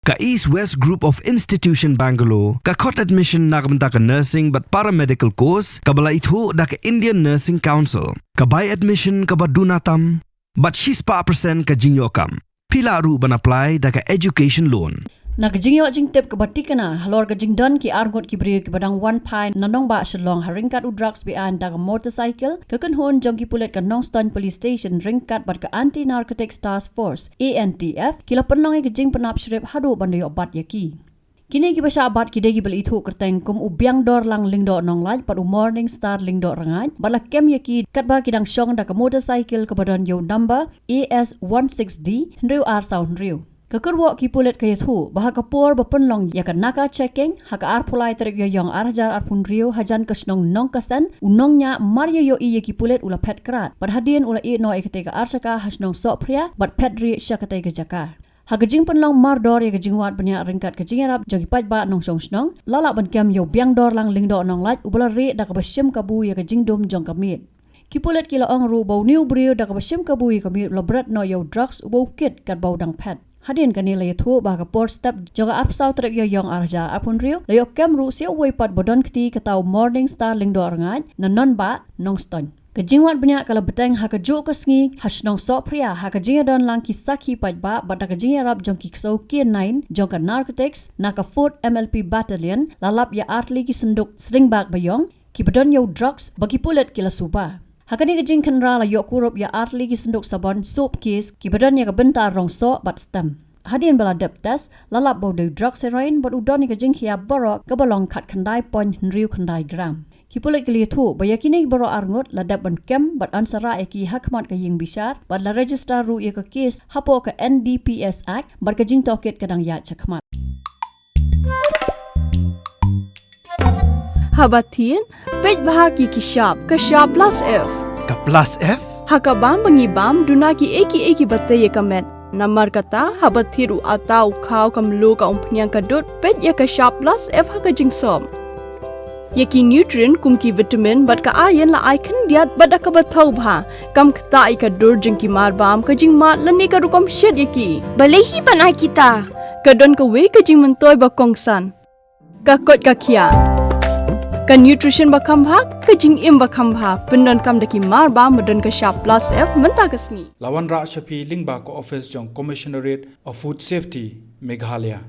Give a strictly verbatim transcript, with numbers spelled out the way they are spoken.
Ka East West Group of Institution Bangalore ka khot admission na ka bynta ka nursing bad paramedical course kaba la ithuh da ka Indian Nursing Council. Ka bai admission kaba duna tam bad shispah percent ka jingïoh kam. Phi lah ruh ban apply da ka education loan. Na ka jingïoh jingtip kaba tikna halor ka jingdon ki arngut ki briew kiba dang wan phai na nongbah Shillong ha ryngkat u drugs beaiñ da ka motorcycle, ka kynhun jong ki pulit ka Nongstoiñ Police Station ryngkat bad ka Anti Narcotics Task Force, A N T F, ki la pynlong ïa ka jingpynap shrip haduh ban da ïoh bat ïa ki. Kine kiba shah bat ki dei kiba la ithuh kyrteng kum u Biangdorlang Lyngdoh Nonglait bad u Morning Star Lyngdoh Rngaid, bad la kem ïa ki katba ki dang shong da ka motorcycle kaba don ïa u number A S one six D hynriew ar saw hynriew. Ka kyrwoh ki pulit ka ïathuh ba ha ka por ba pynlong ïa ka naka checking ha ka arphew lai tarik Ïaïong ar hajar arphew hynriew hajan ka shnong Nongkasen, u nongñiah mar ïa ïohi ïa ki pulit u la phet krad bad hadien u la ïeh noh ïa katei ka arshaka ha shnong Sohphria bad phet rieh sha katei ka jaka. Ha ka jingpynlong mardor ïa ka jingwad bniah ryngkat ka jingïarap jong ki paidbah nongshong shnong, la lah ban kem ïa u Biangdorlang Lyngdoh Nonglait uba la rieh da kaba shim kabu ïa ka jingdum jong ka miet. Ki pulit ki la ong ruh ba une u briew da kaba shim kabu ïa ka miet u la bret noh ïa u drugs uba u kit katba u dang phet. Hadien kane la ïathuh ba ha ka por step jong ka arphew saw tarik Ïaïong ar hajar arphew hynriew la ïoh kem ruh sa uwei pat ba don kti, kata u Morning Star Lyngdoh Rngaid na nongbah Nongstoiñ. Ka jingwad bniah ka la bteng ha kajuh ka sngi ha shnong Sohphria ha ka jingïadon lang ki sakhi paidbah bad da ka jingïarap jong ki ksew K nine jong ka narcotics na ka fourth M L P Battalion, la lap ïa artylli ki synduk sling bag ba ïong kiba don ïa u drugs ba ki pulit ki la suba. Ha kane ka jingkhynra la ïoh kurup ïa artylli ki synduk sabon soap case kiba don ïa ka bynta rong soh bad stem. Hadien ba la dep test, la lap ba u dei u drugs heroin bad u don ïa ka jingkhia baroh kaba long khatkhyndai point hynriew khyndai gram. Ki pulit ki la ïathuh ba ïa kine baroh arngut la dep ban kem bad ansarah ïa ki ha khmat ka ïing bishar bad la register ruh ïa ka case hapoh ka N D P S Act bad ka jingtohkit ka dang ïaid shakhmat. Haba thied, peit bha ki ki shap, ka shap plus F. Ka plus F? Ha ka bam ba ngi bam, duna ki ei ki ei kiba tei ïa ka met. Namar kata, haba thied u atta, u khaw, ka mluh, ka umphniang, ka dud, peit ïa ka shap plus F ha ka jingsop. Ïa ki nutrient kum ki vitamin bad ka iron la ai khyndiat bad da kaba thaw bha. Kam ktah ïa ka dur jong ki mar bam, ka jingmad lane ka rukom shet ïa ki. Balei hi ban ai kita? Ka don kawei ka jingmyntoi ba kongsan. Ka koit ka khiah. Ka nutrition ba kham bha, ka jingim ba kham bha. Pyndonkam da ki mar bam ba don ka shap plus F mynta ka sngi. La wanrah sha phi lyngba ka office jong Commissionerate of Food Safety, Meghalaya.